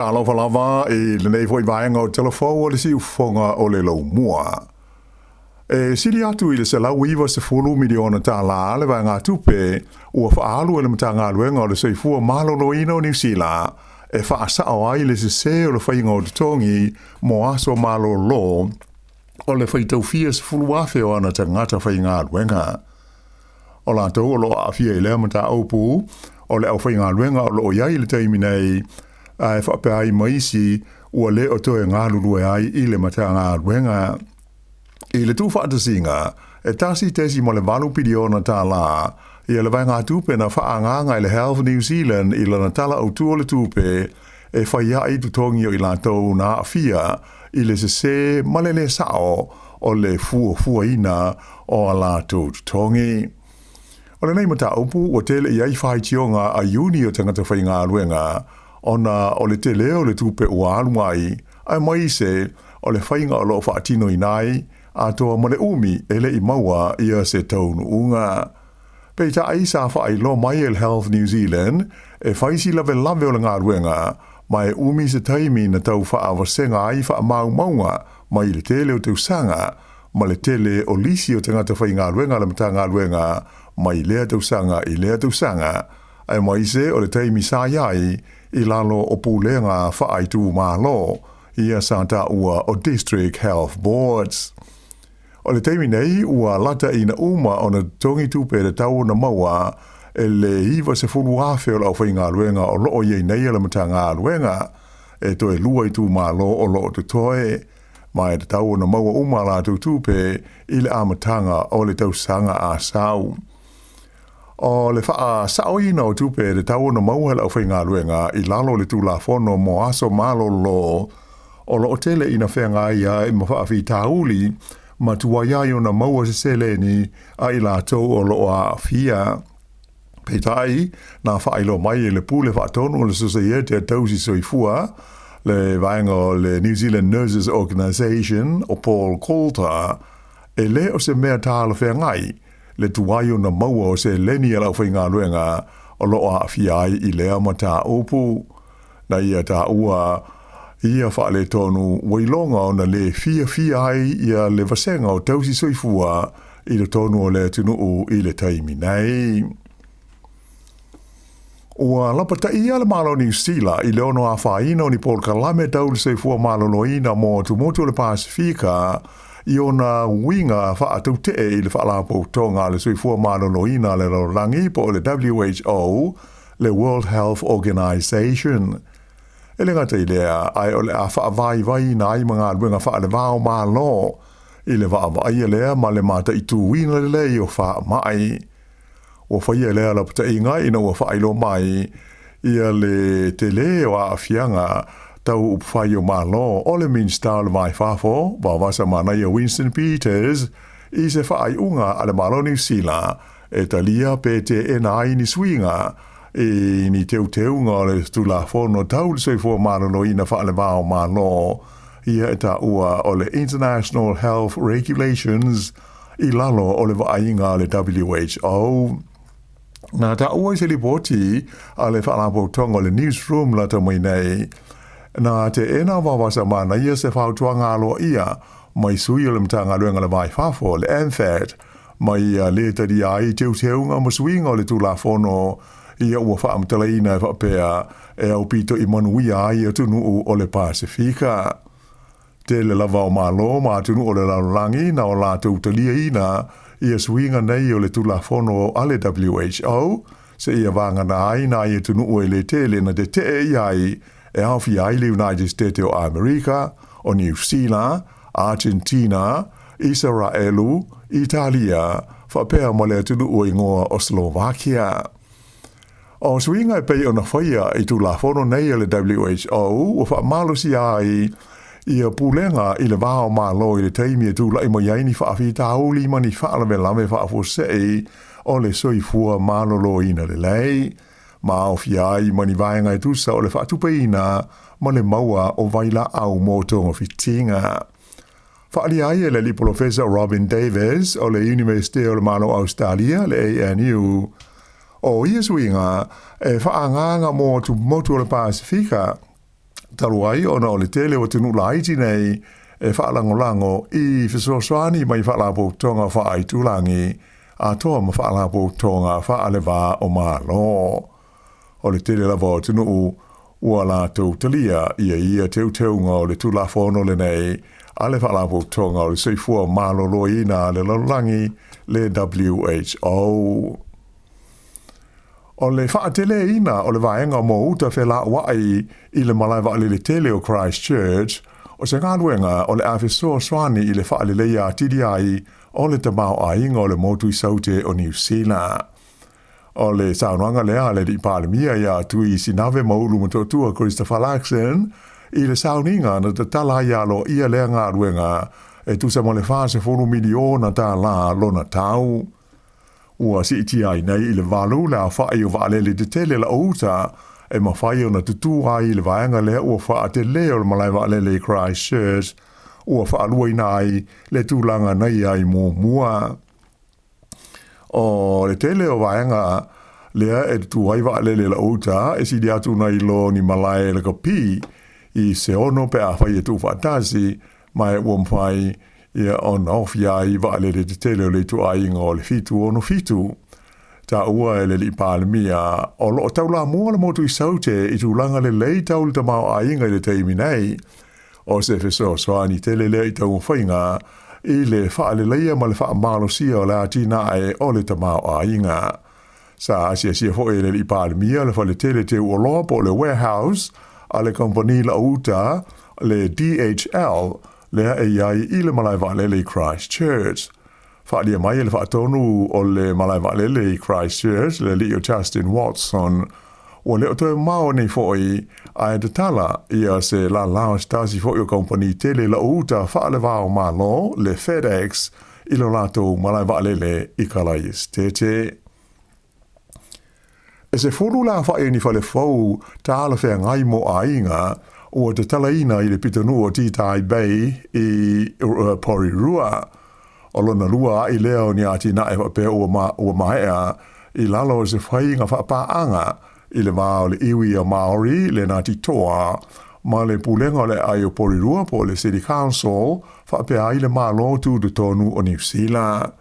Talofa lava i lenei foi vaega o Talafou o le Siufofoga o le Laumua. E sili atu i le $190 miliona tala le vaegatupe ua faaalu e le Matagaluega o le Soifua Maloloina o Niu Sila e faasao ai le sesē o le faiga o totogi mo aso malolo o le faitaufia 10,000 o ana tagata faigaluega. O latou o lo o aafia i lea mataupu o le aufaigaluega o lo o i ai i le taimi nei, ae faapea ai ma isi ua le o toe galulue ai i le Matagaluega. I le tuufaatasiga, e $1.8 piliona tala ia le vaegatupe na faaagaaga e le Health New Zealand i lana Tala Autu o le Tupe e fai ai totogi o i latou na aafia i le sesē ma le lē sao o le fuafuaina o a latou totogi. O lenei mataupu ua tele i ai faitioga a iuni o tagata faigaluega ona o le tele o le tupe ua alu ai, aemaise o le faiga o lo o faatinoina ai, atoa ma le umi e le i maua ia se taunuuga. Peitai sa faailoa mai e le Health New Zealand e fai si lavelave o le galuega ma e umi se taimi na tau faavasega ai faamaumauga mai le tele o tausaga ma le tele o lisi o tagata faigaluega a le Matagaluega mai lea tausaga i lea tausaga, aemaise o le taimi sa i ai i lalo o pulega faaitumalo, ia sa taua o District Health Boards. O le taimi nei ua lata ina uma ona totogi tupe e tatau ona maua e le 90,000 o le aufaigaluega o lo o i ai nei a le Matagaluega, e toe lua itumalo o lo o totoe, ma e tatau ona maua uma a latou tupe i le amataga o le tausaga a sau. O le faasaoina o tupe e tatau ona maua e le aufaigaluega i lalo o le Tulafono mo Aso Malolo o lo o tele ina feagai ai ma faafitauli ma tuai ai ona maua se seleni a i latou o lo o aafia. Peitai, na faailoa mai e le Pule Faatonu o le Sosaiete a Tausi Soifua, le vaega o le New Zealand Nurses Organisation, o Paul Coulter, e le o se mea talafeagai le tuai ona maua o seleni a le aufaigaluega o lo o aafia ai i lea mataupu. Na ia taua ia faaletonu ua iloga ona le fiafia ai ia le vasega o tausi soifua i totonu o le atunuu i le taimi nei. Ua lapataia le Malo o Niu Sila i le ono afaina o ni polokalame tau le soifua maloloina mo atumotu o le Pasefika i ona uiga faatautee i le Faalapotopotoga a le Soifua Maloloina a le Lalolagi po o le WHO, le World Health Organization. E le gata i lea, ae o le a faavaivaiina ai ma galuega faaleva o Malo i le vaavaaia lea ma le mataituina lelei o faamai. Ua faia lea lapataiga ina ua faailoa mai ia le tele o aafiaga tau upufai o Malo o le Minisita o le Va i Fafo, Vavasa Manaia Winston Peters, i se faaiuga a le Malo o Niu Sila e talia pe teena ai ni suiga i ni teuteuga o le Tulafono tau le Soifua Maloloina Faaleva o Malo, ia e taua o le International Health Regulations i lalo o le vaaiga a le WHO. Na taua i se lipoti a le Faalapotopotoga o le Newsroom lata mai nei, na teena Vavasa Manaia se fautuaga aloaia mai sui o le Matagaluega o le Va i Fafo, le MFAT, ma ia lē talia ai teuteuga ma suiga o le Tulafono ia ua faamatalaina e faapea e aupito i manuia ai atunuu o le Pasefika. Tele lava o Malo ma atunuu o le lalolagi na o latou taliaina ia suiga nei o le Tulafono a le WHO seia vagana ai nai atunuu e le tele na tetee i ai e aofia ai le United States o Amerika, o Niu Sila, Argentina, Isaraelu, Italia, faapea ma le atunuu e igoa o Slovakia. O suiga e pei ona faia i Tulafono nei a le WHO ua faamalosia ai ia pulega i le va o Malo i le taimi e tulai mai ai ni faafitauli ma ni faalavelave faafuasei o le soifua maloloina lelei, ma aofia ai ma ni vaega e tusa o le faatupeina ma le maua o vailaau mo togafitiga. Faaalia ai e le alii polofesa Robin Davis o le Iunivesite o le Malo o Ausetalia, le ANU, o ia suiga e faaagaaga mo atumotu o le Pasefika. Talu ai ona o le tele o atunuu laiti nei e faalagolago i fesoasoani mai faalapotopotoga faaitulagi atoa ma faalapotopotoga faaleva o Malo. O le tele lava o atunuu ua latou talia ia ia teuteuga o le Tulafono lenei a le Faalapotopotoga o le Soifua Maloloina a le Lalolagi, le WHO. O le faateleina o le vaega mo uta felauai i le malae vaalele tele o Christchurch, o se galuega o le a fesoasoani i le faaleleia atili ai o le tamaoaiga o le motu i Saute o Niu Sila. O le saunoaga lea a le Alii Palemia ia Tui Sinave Maulu Motootua Christopher Luxon i le sauniga na tatala ai aloaia lea galuega e tusa ma le $40 miliona tālā lona tau. Ua siitia ai nei i le 8 le aofai o vaalele tetele lau uta e mafai ona tutū ai i le vaega lea ua faatelē o le malae vaalele i Christchurch ua faaluaina ai le tulaga na i ai muamua. O le tele o vaega lea e tutū ai vaalele lau uta e sili atu nai lo ni malae lakapi i se 6 pe afai e tuufaatasi, ma e ua mafai ia ona ofi ai vaalele tetele o le ituaiga o le 767. Taua e le Alii Palemia, o loo taulamua le motu i Saute i tulaga lelei tau le tamaoaiga i le taimi nei. O se fesoasoani tele lea i taumafaiga i le faaleleia ma le faamalosia o le atinae o le tamaoaiga. Sa asiasia foi e le Alii Palemia le faletele teu oloa po o le warehouse a le kamupani lau uta le DHL lea e i ai i le malae vaalele i Christchurch. Faaalia mai e le faatonu o le malae vaalele i Christchurch, le alii o Justin Watson, ua le o toe mamao nei foi ae tatala ia se lala o se tasi foi o kamupani tele lau uta faaleva o Malo, le FedEx, i lo latou malae vaalele i Kalaiestete. E 10 le aofai o ni fale fou talafeagai mo aiga ua tatalaina i le pitonuu o Titahi Bay i Porirua. O lona lua a'i lea o ni atinae faapea ua maea i lalo o se faiga faapaaga i le va o le iwi a Māori, le Ngāti Toa, ma le Pulega o le Aai o Porirua po o le City Council, faapea ai le Malo Tutotonu o Niu Sila.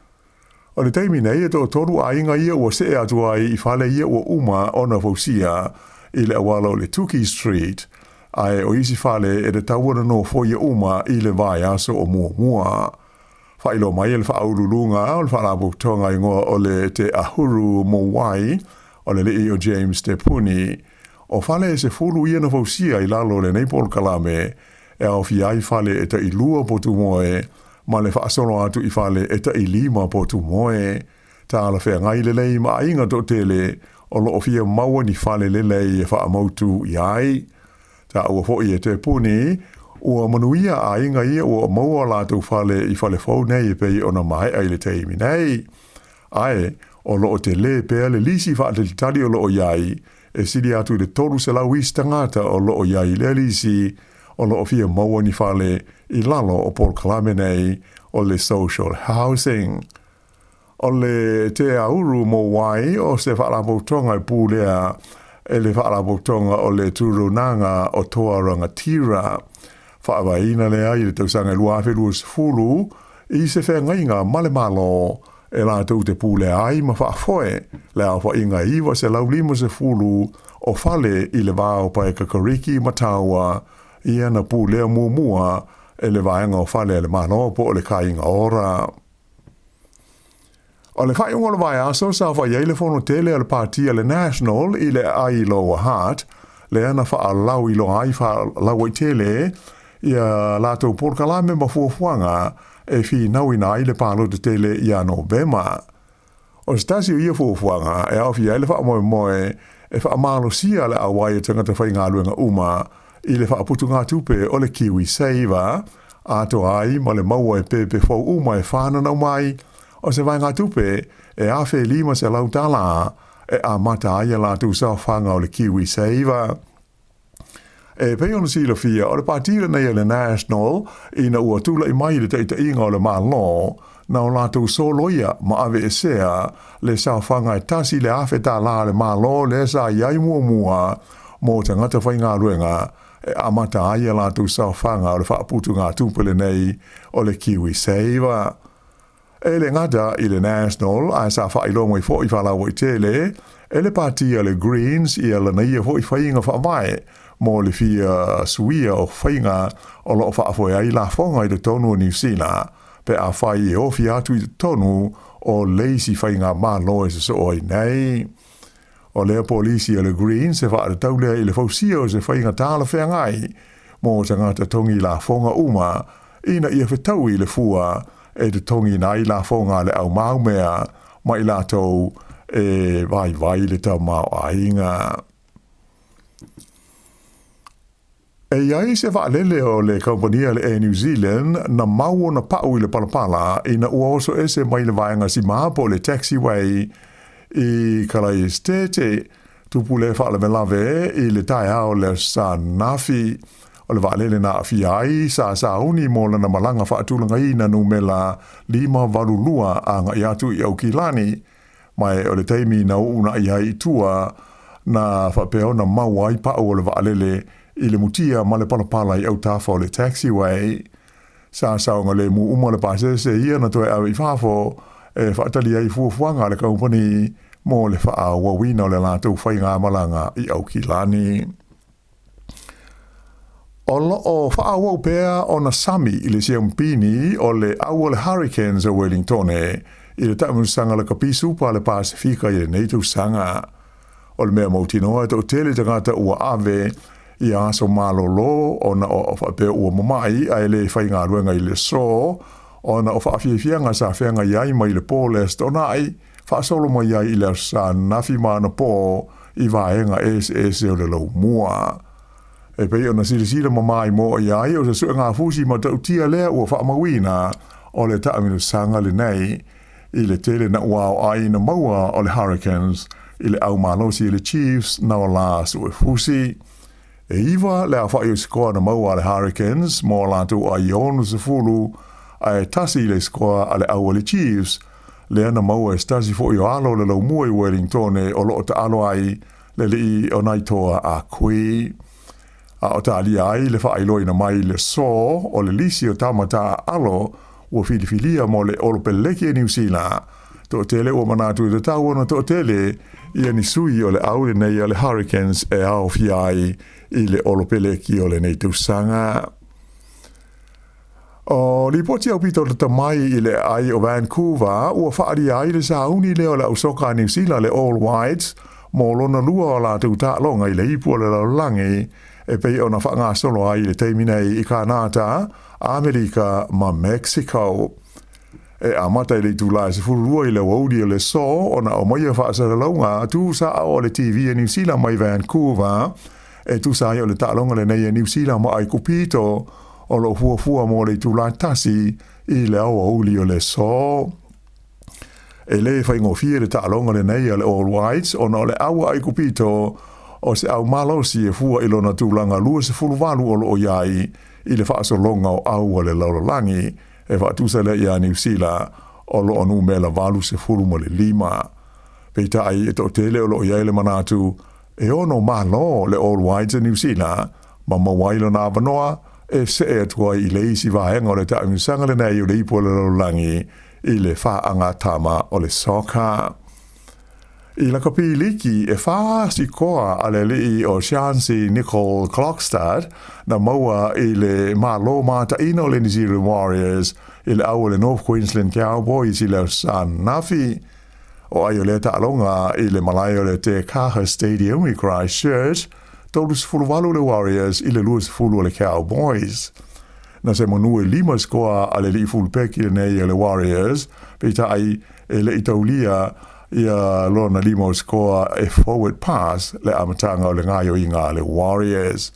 O le taimi nei, e toatolu aiga ia ua see atu ai i fale ia ua uma ona fausia i le auala o le Tuki Street, ae o isi fale e tatau ona nofoia uma i le vaiaso o muamua. Faailoa mai e le faauluuluga o le Faalapotopotoga igoa o le Te Ahuru Mōwai, o le alii o James Te Puni, o fale e 10 ia na fausia i lalo o lenei polokalame, e aofia ai fale e tailua potu moe ma le faasolo atu i fale e tailima potu moe. Talafeagai lelei ma aiga toatele o loo fia maua ni fale lelei e faamautu i ai. Taua foi e Te Puni, ua manuia aiga ia ua maua latou fale i fale fou nei e pei ona maea i le taimi nei. Ae, o loo telē pea le lisi faatalitali o loo i ai, e sili atu i le 300 isi tagata o loo i ai i lea lisi o loo fia maua ni fale i lalo o polokalame nei o le social housing. O le Te Auru Mōwai o se faalapotopotoga e pulea e le faalapotopotoga o le Turunaga o Toa Rangatira. Faavaeina lea i le tausaga e 2020 i se feagaiga ma le Malo e latou te pulea ai ma faafoe le aofaiga e 950 o fale i le va o Paekakariki ma Taua, ia na pulea muamua e le vaega o fale a le Malo po o le Kāinga Ora. O le faaiuga o le vaiaso sa fai ai le fono tele a le pāti a le National i le aai i Lower Hutt, lea na faalauiloa ai faalauaitele ia latou polokalame ma fuafuaga e finauina ai le palota tele ia Novema. O se tasi o ia fuafuaga e aofia ai le faamoemoe e faamalosia le auai o tagata faigaluega uma i le faaputugatupe o le KiwiSaver, atoa ai ma le maua e pepe fou uma e fananau mai o se vaegatupe e $1,500 e amata ai a latou saofaga o le KiwiSaver. E pei ona silafia, o le pāti lenei a le National ina ua tulai mai i le taitaiga o le Malo, na o latou soloia ma aveesea le saofaga e $1,000 a le Malo lea sa i ai muamua mo tagata faigaluega. e amata ai a latou saofaga o le faaputugatupe lenei o le KiwiSaver. E le gata i le National, ae sa faailoa mai foi faalauaitele e le Pati a le Greens ia lana ia foi faiga faavae mo le fia suia o faiga o lo o faafoe ai lafoga i totonu o Niu Sila pe afai e ofi atu i totonu o le isi faigamalo e sosoo ai nei. O lea polisi a le Greens e faatatau lea i le fausia o se faiga talafeagai mo tagata togi lafoga uma ina ia fetaui le fua e totogiina ai lafoga a le au maumea ma i latou e vaivai le tamaoaiga. E i ai se vaalele o le kamupani a le Air New Zealand na mau ona pau i le palapala ina ua oso ese mai le vaega simā po o le taxiway i Kalaesetete. Tupu lea faalavelave i le taeao o le Aso Sa ananafi. O le vaalele na aafia ai sa sauni mo lana malaga faatulagaina numela 582 agai atu i Aukilani. Ma o le taimi na uuna'i ai i tua na faapea ona maua ai pau o le vaalele i le mutia ma le palapala i autafa o le taxiway. Sa saogalemu uma le pasese ia na toe ave i fafo e faatali ai fuafuaga a le kamupani mo le faaauauina o le latou faigamalaga i Aukilani. O lo o faaauau pea ona sami i le siamupini o le au o le Hurricanes o Wellingtone i le taamilosaga lakapi supa a le Pasefika i lenei tausaga. O le mea mautinoa e toatele tagata ua ave i aso malolo ona o faapea ua mama'i ae le faigaluega i le aso ona o faafiafiaga sa feagai ai mai le po o le Aso Toonai faasolo mai ai i le Aso Sa ananafi ma anapo i vaega eseese o le laumua. E pei ona silasila mamaimoa i ai, o se suegafusi matautia lea ua faamauina o le taamilosaga lenei i le tele naʻauao ai na maua o le Hurricanes i le au malosi a le Chiefs na ola suefusi. E 9 le aofa'i o sikoa na maua a le Hurricanes mo a latou ai 60 ae 1 le sikoa a le au a le Chiefs lea na maua e se tasi foi o alo o le laumua i Wellingtone o lo o taalo ai le alii o nai toa a Kui. A o talia ai le faailoaina mai le aso o le lisi o tama taaalo ua filifilia mo le Olopeleki a Niu Sila, toatele ua manatu e tatau ona toatele ia ni sui o le au lenei a le Hurricanes e aofia ai i le Olopeleki o lenei tausaga. O lipoti aupito lata mai i le aai o Vancouver ua faaalia ai le sauni lea o le au soka a Niu Sila le All Whites mo lona lua o latou taaloga i le ipu o le lalolagi e pei ona faagasolo ai i le taimi nei i Kanata, Amerika ma Mexico. E amata i le itula e 12 i le aoauli o le aso ona aumaia faasalalauga tusaao o le TV a Niu Sila mai Vancouver e tusa ai o le taaloga lenei a Niu Sila ma Aikupito o lo o fuafua mo le itula 1 i le aoauli o le aso. E le faigofie le taaloga lenei a le All Whites ona o le au a Aikupito o se au malosi e fua i lona tulaga 28 o lo o i ai i le faasologa o au a le lalolagi e faatusa lea iā Niu Sila o lo o numera 85. Peitai e toatele o lo o i ai le manatu e ono malo le All Whites a Niu Sila ma maua ai lona avanoa e see atu ai i le isi vaega o le taamilosaga lenei o le ipu o le lalolagi i le faagatama o le soccer. I lakapi liki e 4 sikoa a le alii o Shansi Nicole Klokstad na maua i le malo mataina o le New Zealand Warriors i le au o le North Queensland Cowboys i le Aso Sa ananafi. O ai o lea taaloga i le malae o le Te Kaha Stadium i Christchurch, 38 le Warriors i le 20 o le Cowboys. Na se manu e 5 sikoa a le alii fulupeki lenei o le Warriors, peitai e le i taulia ia lona lima o sikoa e forward pass le amataga o le gaoioiga a le Warriors.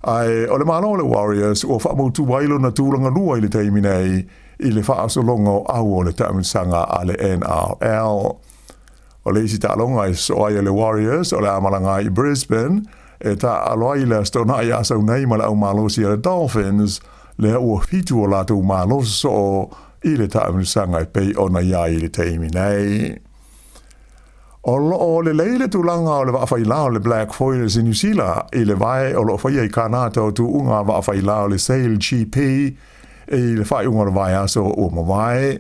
Ae o le malo o le Warriors ua faamautu ai lona tulaga lua i le taimi nei i le faasologa o au o le taamilosaga a le NRL. O le isi taaloga e sosoo ai a le Warriors o le a malaga ai i Brisbane e taaalo ai i le Aso Toonai a sau nei ma le au malosi a le Dolphins, lea ua 7 o latou malo sosoo i le taamilosaga e pei ona i ai i le taimi nei. O loo lelei le tulaga o le vaafailā o le Black Foils i Niu Sila i le vae o loo faia i Kanata o tuuga vaafailā o le Sail GP i le faaiuga o le vaiaso ua mavae.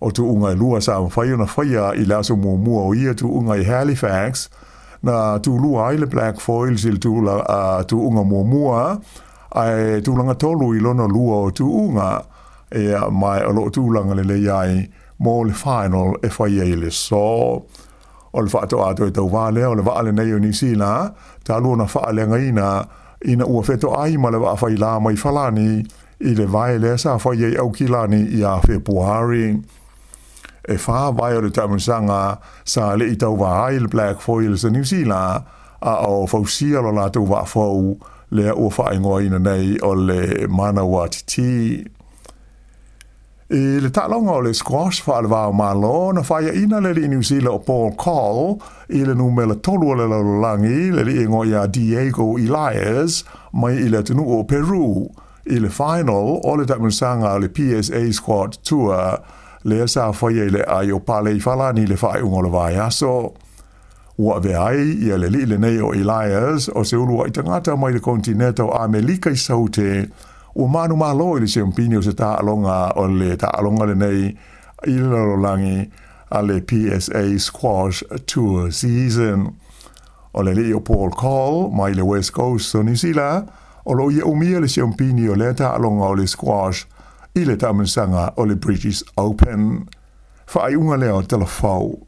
O tuuga e lua sa mafai ona faia i le aso muamua o ia tuuga i Halifax, na tulua ai le Black Foils i le tuuga muamua ae tulaga tolu i lona lua o tuuga, ia ma o loo tulaga lelei ai mo le final e faia i le aso. O le faatoa toe tauvā lea o le vaa lenei o Niu Sila, talu ona faaleagaina ina ua fetoai ma le vaafailā mai Falani i le vae lea sa faia i Aukilani ia Fepuari. E 4 vae o le taamilosaga sa le i tauvā ai le Black Foils a Niu Sila, a o fausia lo latou vaafou lea ua faaigoaina nei o le Manawa TT. I le taaloga o le squash faaleva o Malo, na faiaina le alii Niu Sila o Paul Coll i le numera 3 o le lalolagi, le alii igoa ia Diego Elias mai i le atunuu o Peru, i le final o le taamilosaga o le PSA Squad Tour lea sa faia i le aai o Pale i Falani i le faaiuga o le vaiaso. Ua avea ai ia le alii lenei o Elias o se uluai tagata mai le konetineta o Amelika i Saute ua manumalo i le siampini o se taaloga o le taaloga lenei i le lalolagi a le PSA Squash Tour Season. O le alii o Paul Coll mai le West Coast o Niu Sila, o loo ia umia le siampini o lea taaloga o le squash i le taamilosaga o le British Open. Faaiuga lea o Tala Fou.